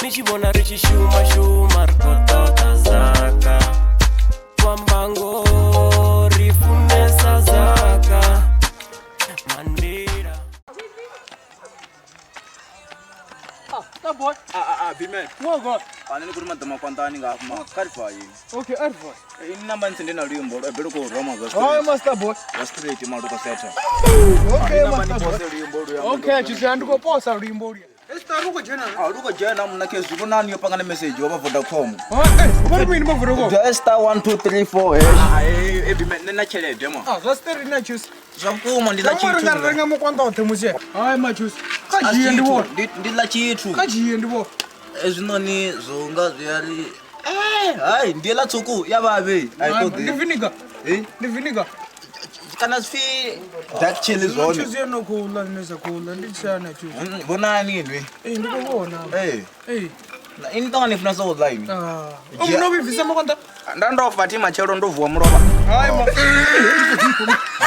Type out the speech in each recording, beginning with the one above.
Ni tshi vhona ri tshi shuma shuma ri khou ṱoḓa zaka. Kwambango ri funesa zaka. Mandela. Ah, boy. Ah, ah, ah, Bman. Ngogo. Ani ni kuri madama kwantani nga ma karfa yini. Okay, arfa. Ini namba ntsinde na luimbo lwa belo ko roma zwa Hayi straight. master boy. Zwa straight maluko seta. Okay, Namba ni master boy. pose luimbo lu ya. Okay, chisi andiko posa luimbo luya. Esta ruko jena. Ah, luko jena mna ke zibonani yo pangana message wa Vodacom. Ah, eh, bari mini mavuruko. The star 1 2 3 4 hash. Ah, eh, Bman nna tshelede mo. Ah, zwa steri na chisi. Zwa vhukuma ndi ḽa Kamari nga tshithu. renga mukwanda oṱhe musi. Hayi machusi. Kha dzhie ndi vhone. Ndi ḽa tshithu. Kha dzhie ndi vhone. Hezwinoni zwo nga zwi a ri eh hai ndi ḽa tswuku ya vhavhe. A i ṱoḓi. Ndi vinegar. Eh? Ndi vinegar. Kana zwi dark chili zwone. Chusi yo no khou ḽa zwine zwa khou ḽa ndi tshana chusi. Vhonani inwi. Eh, ndi khou vhona. Eh. Eh. Na ini tonga ni funa so ḽa ini. Ah. O muno vhibvisa makwanda. Nda ndo fa thi matshelo ndo vuwa mulovha. Hayi ma.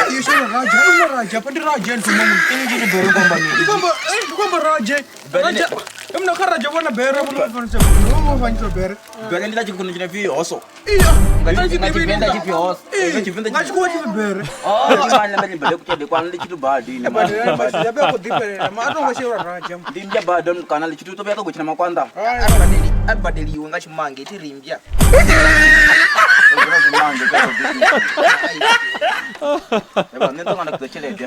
Iyo shona raja, ino raja, pa ndi raja nthu mamu. Ini tshi bere komba ni. Ndikwamba, eh, ndikwamba raja. Raja. Emna kha raja vhona bere vhona fanisa. Vhona fanisa bere. Bere ndi ḽa tshikunu tshine pfi hoso. Iya. Nga Tshivenḓa tshi pfi hoso. Nga Tshivenḓa Nga tshikhuwa tshi pfi bere. Oh, ndi mani nda bele kutshede kwana ḽi tshi tu badi ni. Ya be ko ḓifhelela, ma a to ngo shelwa raja. Ndi mbya bado kana ḽi tshi tu to vhuya ka gutshina makwanda. A badeliwe nga tshimange thi ri mbya. Nṋe tonga nda ṱoḓa tshelede.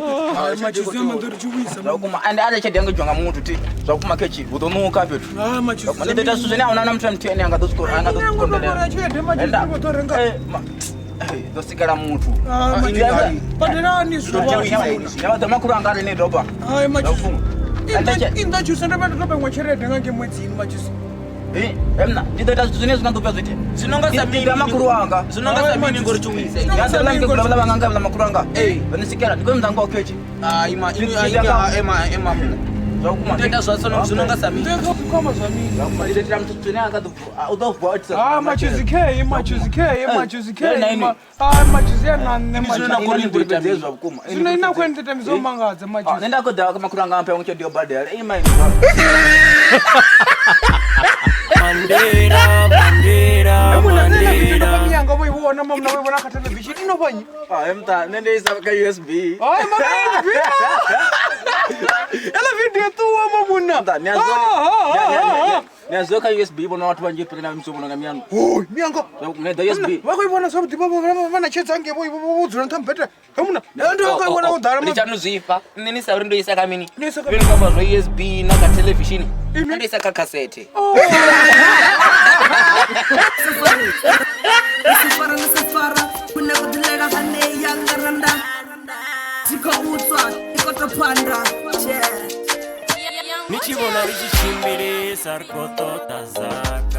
Machusi ya maḓo ri tshi vhuisa. Zwa vhukuma ende arali tshelede yanga dzhiwa nga muthu thi zwa vhukuma khetshi hu ḓo nuka fhethu. Ah, machusi. Ndi ḓo ita zwithu zwine a huna na muthu na muthihi ane a nga ḓo swika anga ḓo Nṋe ngo to konḓelela. vhona tshelede machusi ndi khou ḓo renga. Eh, ḓo sikela muthu. Ah, machusi. Badelani zwo. Ya vha ḓo makhulu anga ri ni doba. Hayi machusi. Ende Inda chusi ndo vha ndo to pengwa tshelede nga nge ṅwedzini machusi. Eh, emna ndi ḓo ita zwithu zwine zwi nga ḓo bva zwi ite. Zwino nga sa Ndi ḓo makhulu wanga. Zwino nga sa mini ngori tshi wisa. Ya ḓo ḽa mukegulu vha vhanga nga vha makhulu anga. Eh, vha ni sikela ndi khou nda ngo khetshi. Ah, ima ima ima ema ema mna. Zwa vhukuma. Ndo ita zwa sono zwino nga sa mini. Ndi kho khoma zwa mini. Zwa vhukuma ndi ḓo itela muthu zwine a nga ḓo u ḓo vuwa o itisa. Ah, machusi ke, machusi ke, machusi ke. Eh, na ini. Ah, machusi ya na nṋe Zwino machusi. na koni Ndi ḓo ita zwa vhukuma. Zwino ina khou nṱita zwo mangadza Ah, machusi. nṋe nda khou ḓa makhulu anga mpha tshelede yo badela. Ima ini. Mandela, Mandela, Muna nṋe na video ndo Mandela. pamiyanga vho i vhona mamuna vho i vhona kha television ino vhanyi. Ah, emta nṋe ndi isa kha USB. Hayi mama Ela video ṱuwa mamuna. Nda, ni a zwi vhona- ni a zwi kha USB vhona vhathu vhanzhi fhira na misi vhona nga miyano. Hoi, miyango. Zwa vhukuma, nṋe ḓo USB. Vha khou i vhona zwavhuḓi vha na tshedza ngei vho dzula nṱha mbete. He muna, ndi vha khou i vhona vho ḓala. Ndi tshanu zwifha. Nṋe ni sa uri ndo isa kha mini? Ni isa kha Vheni kwamba zwa USB na kha television. Nṋe ndo isa kha cassette. Sefara le sefara hune go dulela gane ya ngaranda di khou utswa i koto phanda Ni tshi vhona ri tshi tshimbilisa ri khou ṱoḓa zaka.